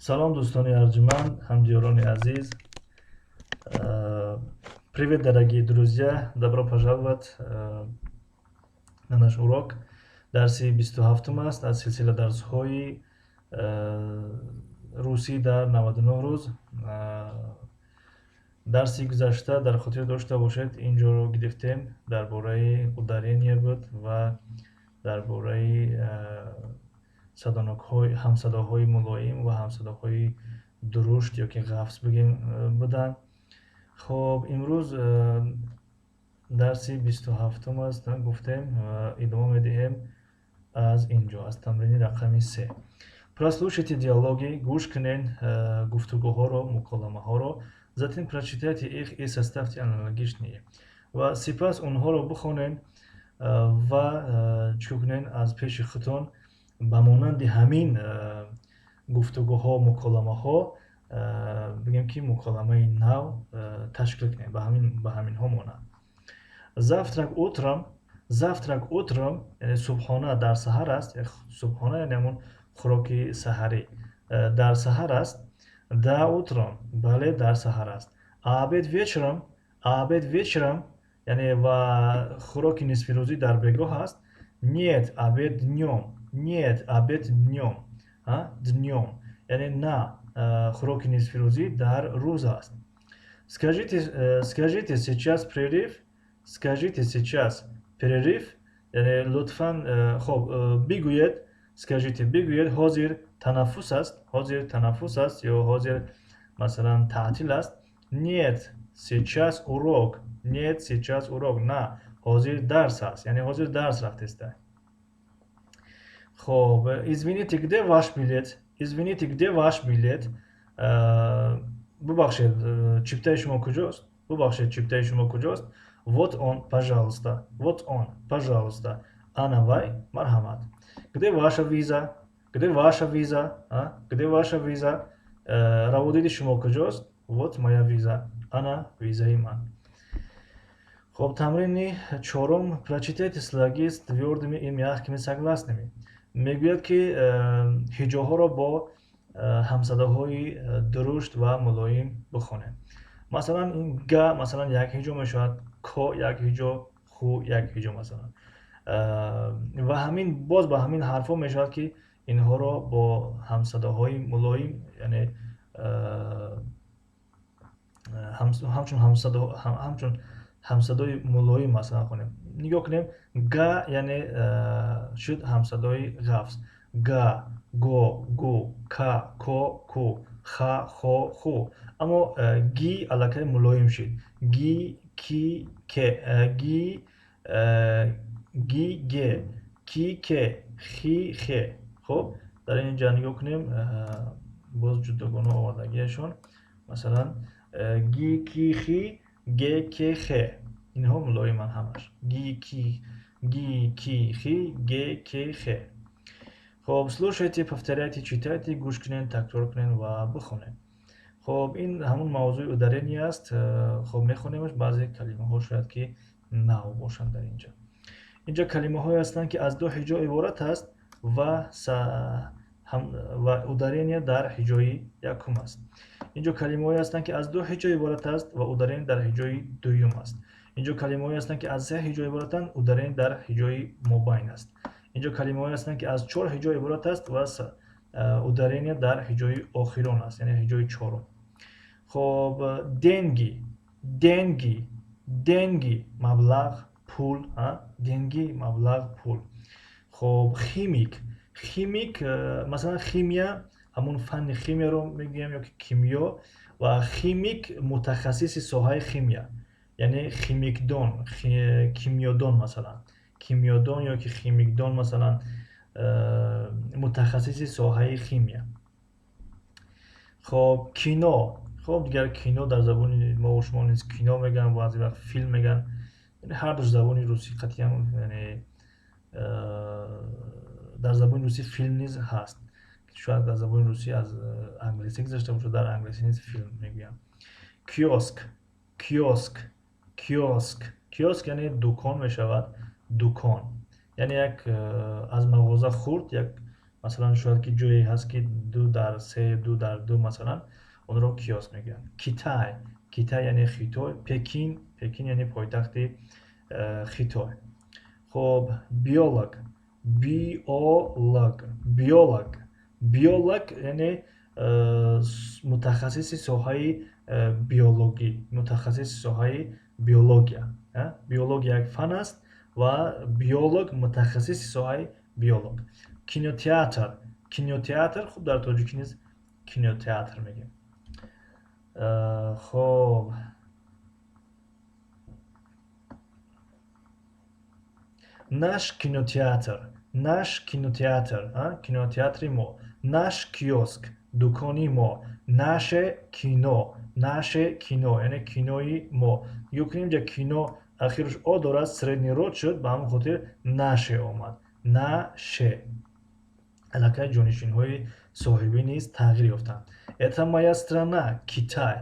Салом, дӯстони арҷманд, ҳамдиёрони азиз. Привет, дорогие друзья, добро пожаловать на наш урок. Дарси 27-ум аст аз силсила дарсҳои русӣ дар 99 рӯз. Дарси гузашта, дар хотир дошта бошед, инҷоро гирифтем, дар бораи ударение буд ва дар бораи садонокҳои, ҳамсадоҳои мулоим ва ҳамсадоҳои дурушт ё ки ғафс бигем буданд. Хоб, имрӯз дарси 27-ум аст, гуфтем, идома медиҳем аз инҷо, аз тамрини рақами 3. Прослушайте диалоги, гӯш кунед гуфтугӯҳоро, муколамаҳоро, затем прочитайте их и составьте аналогичные, ва сипас онҳоро бихонед ва чӣ кунед, аз пеши худтон ба монанди ҳамин гуфтугӯҳо, муколамаҳо, бигем ки муколамаи нав ташкил кунед ба ҳаминҳо монанд. Завтрак утром. Завтрак утром, яъне субҳона дар саҳар аст. Субҳона, яъне ҳамон хӯроки саҳарӣ дар саҳар аст. Да, утром, бале, дар саҳар аст. А обед вечером? А обед вечером, яъне ва хӯроки нисфирӯзӣ дар бегоҳ аст. Нет, обед днём. Нет, обед днём. Днём, яъне на, хӯроки нисфирӯзӣ дар рӯз аст. Скажите, скажите, сейчас перерыв? Скажите, сейчас перерыв? Яъне лутфан, хоб, бигӯед, скажите, бигӯед, ҳозир танаффус аст? Ҳозир танаффус аст ё ҳозир, масалан, таътил аст? Нет, сейчас урок. Нет, сейчас урок, на, ҳозир дарс аст, яъне ҳозир дарс рафтеста. Хоб, извините, где ваш билет? Извините, где ваш билет? Бубахшед, чиптаи шумо куҷост? Бубахшед, чиптаи шумо куҷост? Вот он, пожалуйста. Вот он, пожалуйста, ана вай, марҳамат. Где ваша виза? Где ваша виза? Где ваша виза? Раводиди шумо куҷост? Вот моя виза, ана визаи ман. Хоб, тамрини чорум. Прочитайте слоги с твёрдыми и мягкими согласными. Мегӯяд, ки ҳиҷоҳоро бо ҳамсадоҳои дурушт ва мулоим бихонем. Масалан, ин га, масалан, як ҳиҷо мешавад, ко як ҳиҷо, ху як ҳиҷо, масалан. Ва ҳамин боз ба ҳамин ҳарфҳо мешавад, ки инҳоро бо ҳамсадоҳои мулоим, яъне ҳамчун ҳамсадои мулоим, масалан, хонем. Нигоҳ кунем: га, яъне шуд ҳамсадои ғафз: га, го, гу, ка, ко, ку, ха, хо, ху. Аммо ги аллакай мулоим шуд: ги, ки, ке, ги, ги, ге, ки, ке, хи, хе. Хуб, дар ин ҷа нигоҳ кунем, боз ҷудогона овардагиашон, масалан, ги, ки, хи, ге, ке, хе. Инҳо мулоиманд ҳамаш: ги, ки, ги, ки, хи, ге, ке, хе. Хоб, слушайте, повторяйте, читайте. Гӯш кунед, такрор кунед ва бихонед. Хоб, ин ҳамон мавзӯи ударение аст. Хоб, мехонемаш, баъзе калимаҳо шояд ки нав бошанд дар инҷа. Инҷа калимаҳое ҳастанд, ки аз ду ҳиҷо иборат аст ва ударение дар ҳиҷои якум аст. Инҷо калимаҳое ҳастанд, ки аз ду ҳиҷо иборат аст ва ударение дар ҳиҷои дуюм аст. Инҷо калимаҳое ҳастанд, ки аз се ҳиҷо иборатанд, ударение дар ҳиҷои мобайн аст. Инҷо калимаҳое ҳастанд, ки аз чор ҳиҷо иборат аст ва ударение дар ҳиҷои охирон аст, яъне ҳиҷои чорум. Хоб, деньги, деньги, деньги, маблағ, пул, деньги, маблағ, пул. Хоб, химик, химик, масалан, химия, ҳамон фанни химияро мегӯям ё ки кимиё, ва химик, мутахассиси соҳаи химия, яъне химикдон, кимиёдон, масалан, кимиёдон ё ки химикдон, масалан, мутахассиси соҳаи химия. Хоб, кино. Хоб, дигар кино дар забони мову шумо низ кино мегӯянд, баъзе вақт филм мегӯянд, ҳардуш забони русӣ қатъиян, яъне дар забони русӣ филм низ ҳаст. Шояд дар забони русӣ аз англисӣ гузашта бошад, дар англисӣ низ филм мегӯянд. Киоск, киоск, киоск. Киоск, яъне дукон мешавад. Дукон, яъне як аз мағоза хурд як Масалан, шояд ки ҷое ҳаст, ки 2 дар 3, 2 дар 2, масалан, онро киоск мегӯянд. Китай, Китай яъне Хитой. Пекин, Пекин яъне пойтахти Хитой. Хоб, биолог, биолог, биолог, биолог яъне мутахассиси соҳаи биологӣ, мутахассиси соҳаи биология. Биология як фан аст ва биолог мутахассиси соҳаи биолог. Кинотеатр, кинотеатр, хуб, дар тоҷикӣ низ кинотеатр мегӯем. Хоб, наш кинотеатр, наш кинотеатр, кинотеатри мо. Наш киоск, дукони мо. Наше кино, наше кино яъне кинои мо. Нигоҳ кунем, инҷа кино ахираш о дорад, средний род шуд, ба ҳамон хотир наше омад, наше. Аллакай ҷонишинҳои соҳибӣ низ тағйир ёфтанд. Это моя страна Китай,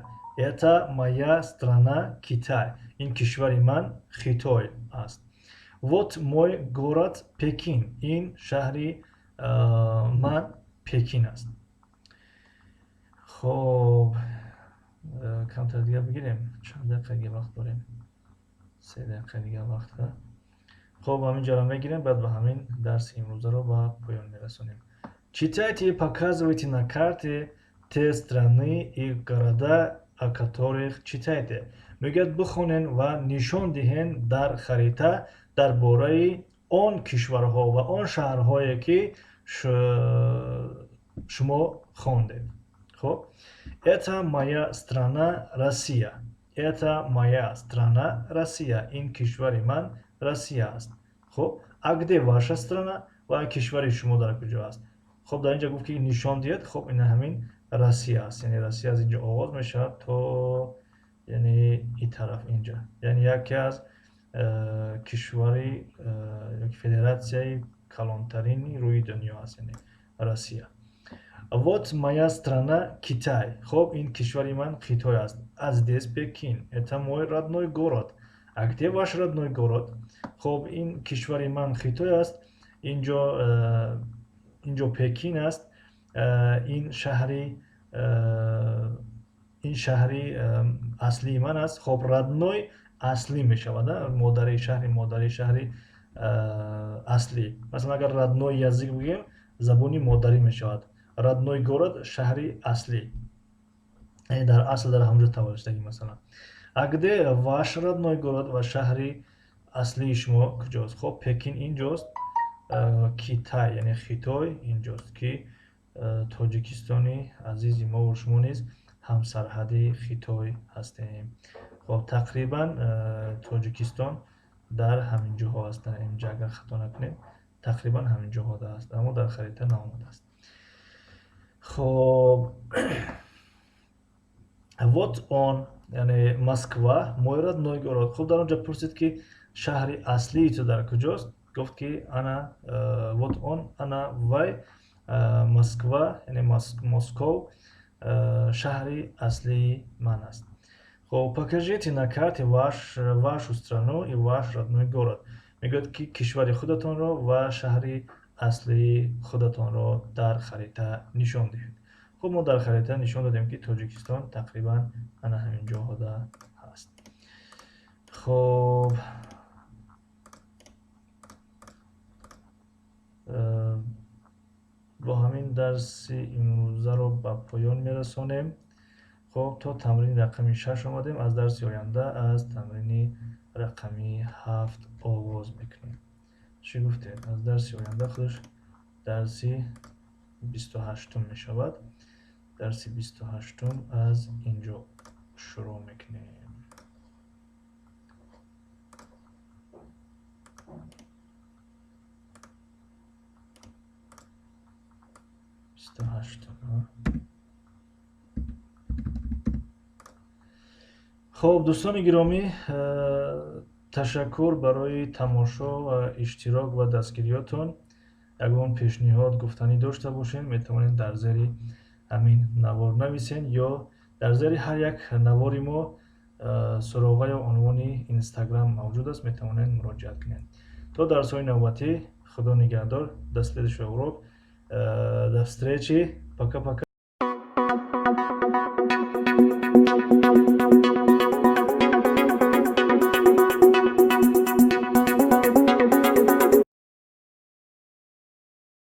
это моя страна Китай, ин кишвари ман Хитой аст. Вот мой город Пекин, ин шаҳри ман Пекин аст. Хоб, камтар дига бигирем. Чанд дақиқа дига вақт дорем? 3 дақиқа дига вақт. Хоб, ҳамин ҷоро мегирем, баъд ба ҳамин дарси имрӯзаро ба поён мерасонем. Читайте и показывайте на карте те страны и города, о которых читаете. Мегӯяд, бихонен ва нишон диҳен дар харита дар бораи он кишварҳо ва он шаҳрҳое, ки шумо хондед. Хоб, это моя страна Россия, это моя страна Россия, ин кишвари ман Россия аст. Хоб, а где ваша страна? Ва кишвари шумо дар куҷо аст? Хоб, дар инҷа гуфт, ки нишон диҳед. Хоб, ина ҳамин Россия аст, яъне Россия аз инҷо оғоз мешавад то яъне ин тараф, инҷа, яъне яке аз кишвари ёки федератсияи калонтарини рӯи дунё аст, яъне Россия. Вот моя страна Китай, хоб, ин кишвари ман Хитой аст. А здесь Пекин, это мой родной город. А где ваш родной город? Хоб, ин кишвари ман Хитой аст, инҷо Пекин аст, ин шаҳри аслии ман аст. Хоб, родной аслӣ мешавад, модари, шаҳри модарӣ, шаҳри аслӣ. Масалан, агар родной язык бигӯем, забони модарӣ мешавад. Родной город, шаҳри аслӣ, яъне дар асл дар ҳамонҷо таваллуд шудагӣ, масалан. А где ваш родной город? Ва шаҳри аслии шумо куҷост? Хоб, Пекин инҷост, Китай яъне Хитой инҷост, ки Тоҷикистони азизи мову шумо низ ҳамсарҳади Хитой ҳастем. Хоб, тақрибан Тоҷикистон дар ҳамин ҷоҳо аст, дар инҷа, агар хато накунем, тақрибан ҳамин ҷоҳо аст, аммо дар харита наомадааст. Хоб, вот он, яъне Москва, мой родной город. Хуб, дар он ҷо пурсид, ки шаҳри аслии ту дар куҷост? Гуфт, ки ана, вот он, ана вай, Москва яъне Москов шаҳри аслии ман аст. Хоб, покажите на карте вашу страну и ваш родной город. Мегӯяд, ки кишвари худатонро ва шаҳри аслии худатонро дар харита нишон диҳед. Хуб, мо дар харита нишон додем, ки Тоҷикистон тақрибан ана ҳамин ҷоҳода ҳаст. Хоб, бо ҳамин дарси имрӯзаро ба поён мерасонем. Хоб, то тамрини рақами 6 омадем. Аз дарси оянда аз тамрини рақами 7 оғоз мекунем. Чӣ гуфтем? Аз дарси оянда, худаш дарси 28-ум мешавад, дарси 28-ум аз инҷо шурӯъ мекунем. 28-ум. Хоб, дӯстони гиромӣ, ташаккур барои тамошо ва иштирок ва дастгириётон. Ягон пешниҳод, гуфтанӣ дошта бошед, метавонед дар зери ҳамин навор нависед ё дар зери ҳар як навори мо суроға ё унвони Инстаграм мавҷуд аст, метавонед муроҷиат кунед. То дарсҳои навбатӣ, Худо нигаҳдор. До следующего урок. До встречи, пока пока.